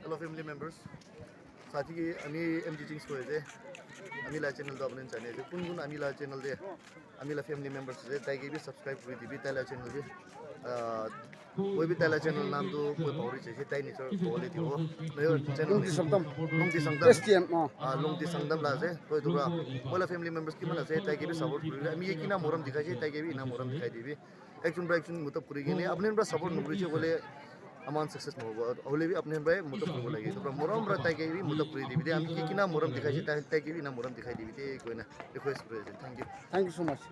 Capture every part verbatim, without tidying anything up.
Hello family members. Sathi ki ami M G Jings koi ase. Ami la channel to apni jane ase. Kun kun ami la channel de. Ami la family members ase. Tai ke bi subscribe kuri dibi. Tai la channel bi. Ah, koi bi tai la channel naam to koi pahori jaise. Tai nijor kobole dibo. Nijor channel Lungti Sangtam. Lungti Sangtam. S T M, oh. Ah, Lungti Sangtam la ase. Koi to pra. Moi la family members kiman ase. Tai ke bi support kuri. Ami ye kina morom dikhai ase. Tai ke bi ina morom dikhai dibi. Ekjon pra ekjon mutab kuri kene apni pra support nokuri je bole aman success nohobo. Hoile bi apni pra mutab kuribo lage. To pra morom pra tai ke bi mutab kuri dibi de. Ami ki kina morom dikhai ase, tai, tai ke bi ina morom dikhai dibi de koina request kuri ase. Thank you. Thank you so much.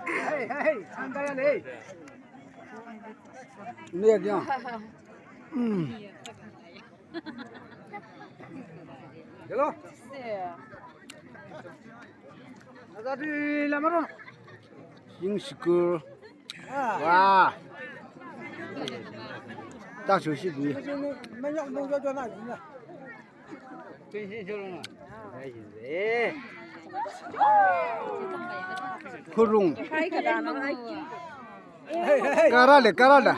Hey, hey, hey, santai le. Ni dia. Hmm. Hello. Azadi lamaro. Sing sikur. Wah. Tak susi di. Kurung. Karale, karale.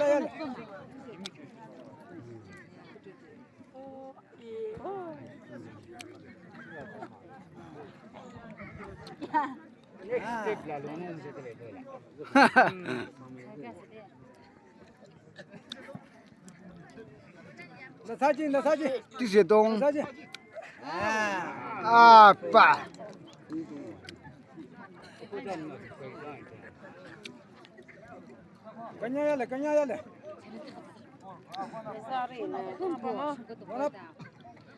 Nasaji, nasaji. Tise dong. Nasaji. Ah, pa. Kanya yale, kanya yale. Mana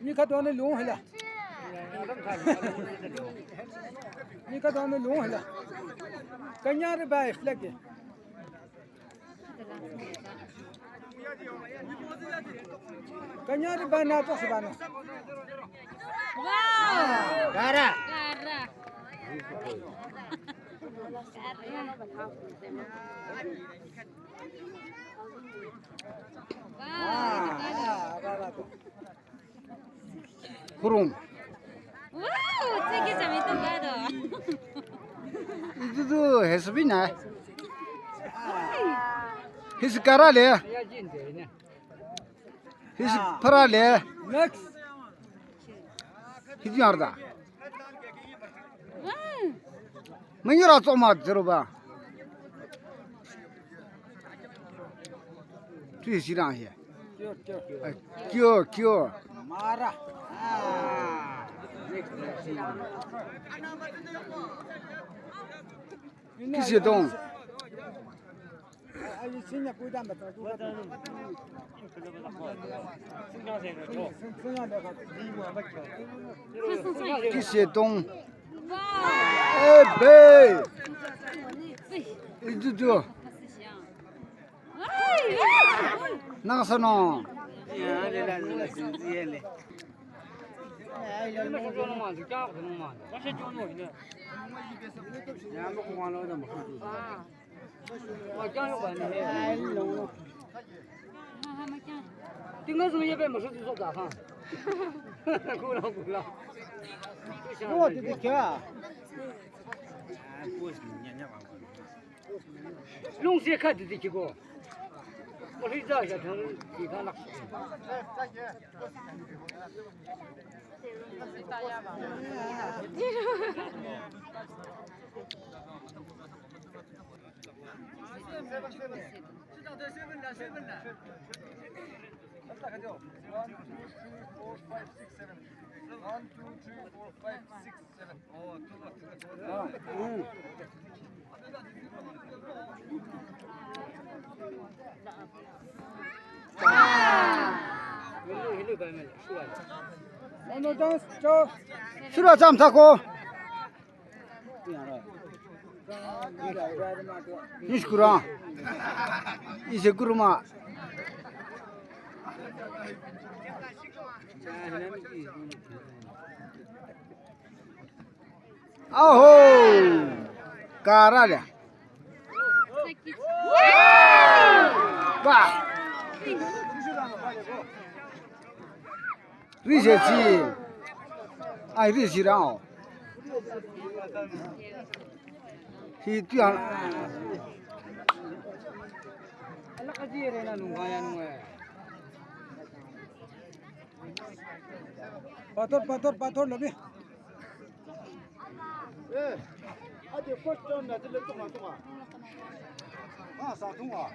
ni ka done lung hela. Ni ka done lung hela. Kanya re bai flag. Kanya ri bana to sibana. Wow! Gara. Gara. Wow. Hurung. Wow, tsiki sami tongka do. Itu tu hesubi na. Hisi kara le. Hisi para le. Next. Hisi arda. Wow. Mengira tsoma zeroba. Tu hisi rang he. Kyo, kyo. Kyo, kyo. Mara. Ah. Kisi dong. Kisi dong. Ebe. Itu tu. Nang sono. Tinggal sini ya pe masuk tu sudah ha. Kurang kurang. Oh, tidak kya? Lung se kha didi ki go. Mo ri ja ja thang ki ga lak. One, two, three, four, five, six, seven. One, two, three, four, five, six, seven. Oh, two, two, two. Sura cham thako. Niskura. Ise kuruma. Aho! Kara le. Ba. Ri se chi. Ai ri si rao. Hi tu an. Pathor, pathor, pathor lobi. Eh, ate first round na dile tuma tuma. Ah, sa tuma.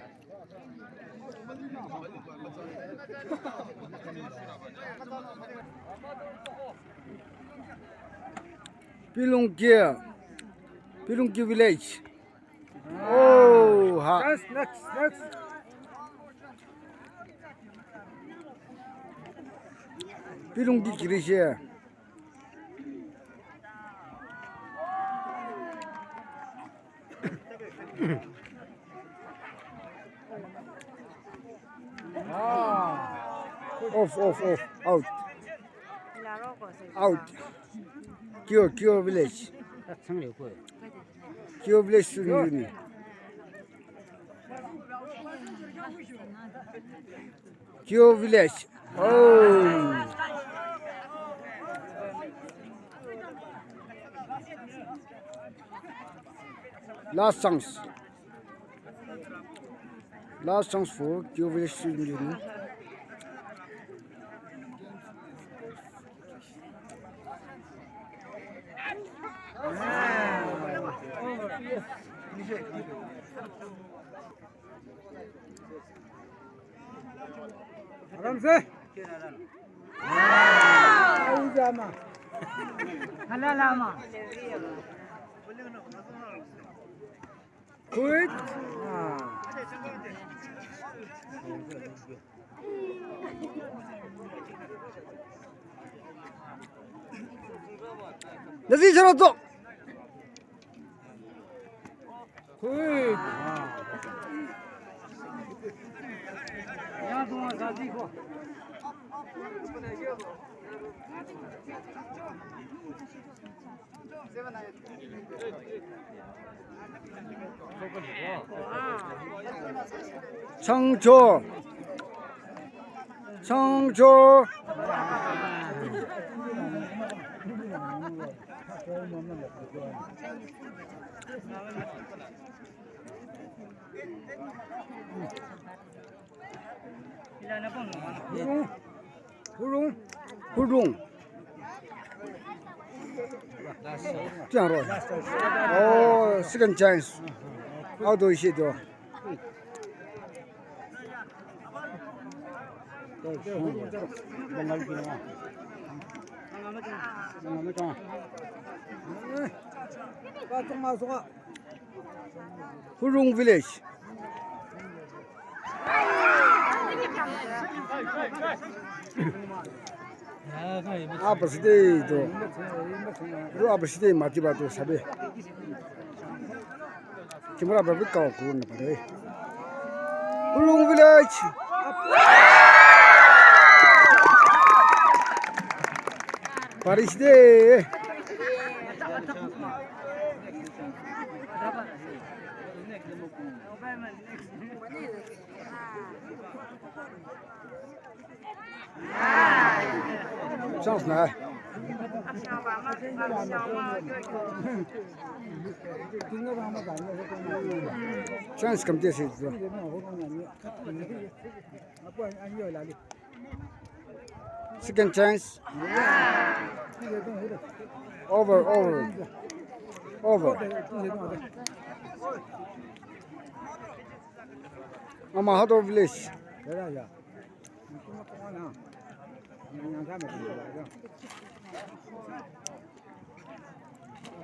Pilungki, Pilungki village. Oh, ha. Next, next, next. Pilungki kirishe. Off, off, off. Out. Out. Kyo, Kyo village. Kyo village student union. Kyo village. Oh. Last chance. Last chance for Kyo village student union. Aram se. Au jama. Hala lama. Quit. Nazi charo to. Quit. Changcho. Changcho. Hurung. Hurung. Tiang ro. Oh, second chance. How do you see do? Hurung village. Apa sih deh itu? Itu apa sih deh mati batu sabe? Kimura babi kau kurun na pare. Hurung village. Paris deh. Chance na. Chance kam de se. Second chance. Over, over. Over. Ama Hato village.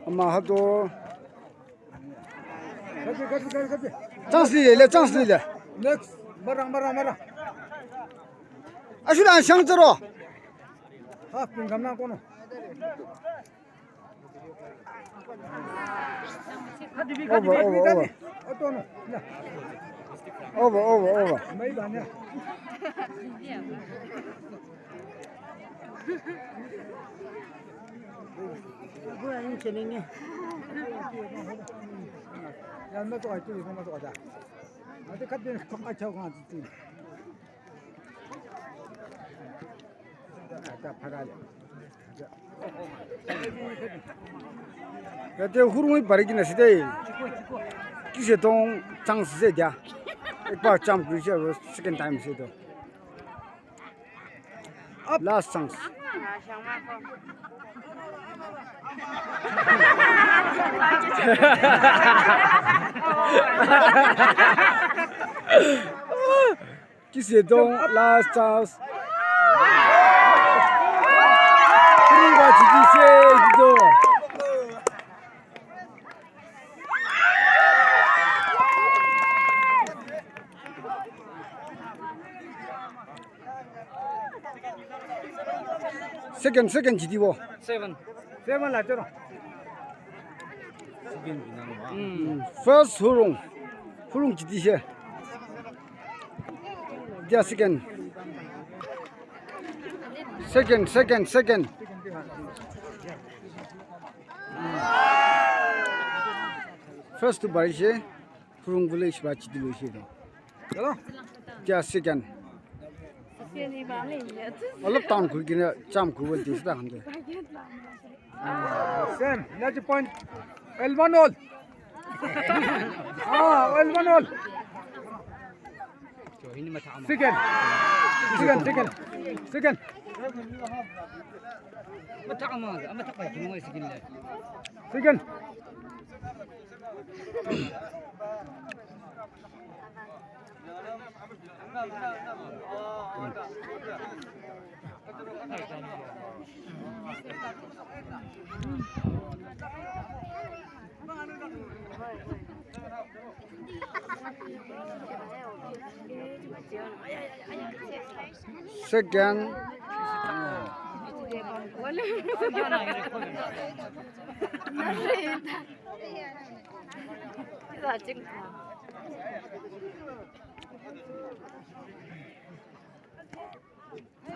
Ama Hato. Chance lile, chance lile. Next, marang, marang, marang. Ashu dan shang zero. Half pin gamna kono. Over, over, over. Over, over, over. Yate hurung bari kena ase de. Kise tong chance ase dia. Ekbar jump kurise aro second time ase etu. Last chance. Kise tong last chance. Hurung ba jitise etu. Second, second jitibo. Seven. Seven la choro. First hurung. Hurung jitise. Dia second. Second, second, second. First tu barise. Hurung village ba chiti loise to. Hello? Kya second? Olop town kuri kena jam kuri bole dise ta khan de. Same. That's the point. L one all. Ah, L one all. Second. Second, second. Second. Second. Second.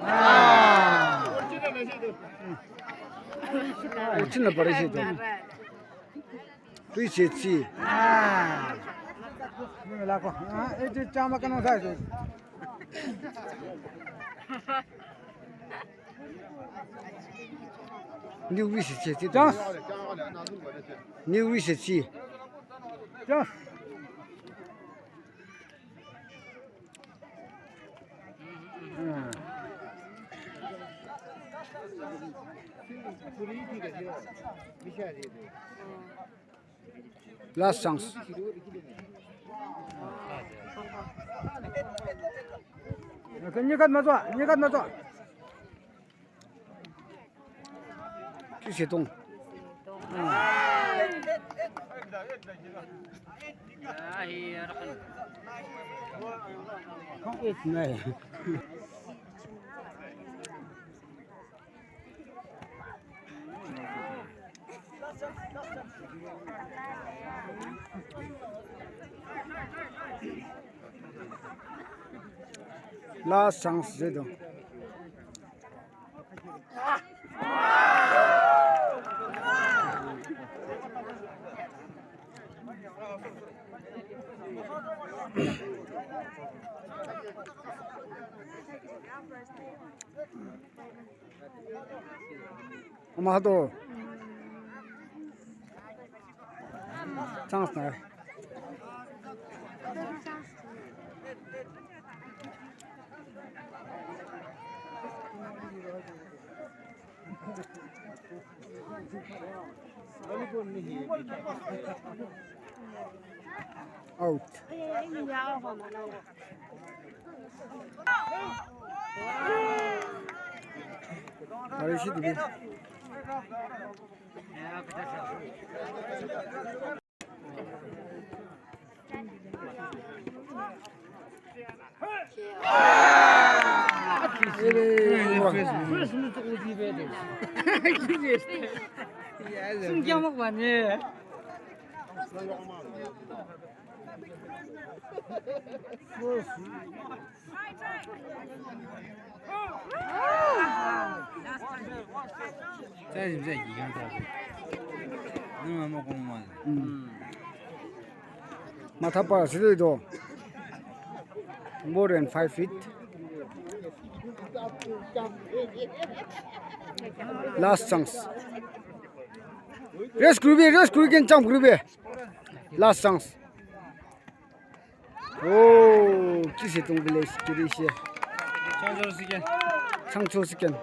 Ah. Uchina parisi to. Three sixty. Ah. Ni mela ko. Ah, eh, je chama kano sa. New wish chi chi. Chance. New wish chi. Chance. Last chance. Nyekat mazo, nyekat mazo. Ki setong. Last chance je do. Ama to chance nai. Out. Parisi dibi. First minute to O D B de. Sun kya mak bani? Matha para ase etu. More than five feet. Last chance. Rest kuribi, rest kuri ken jump kuribi. Last chance. Oh, kisi tung village kiri se. Changchor second. Changchor second.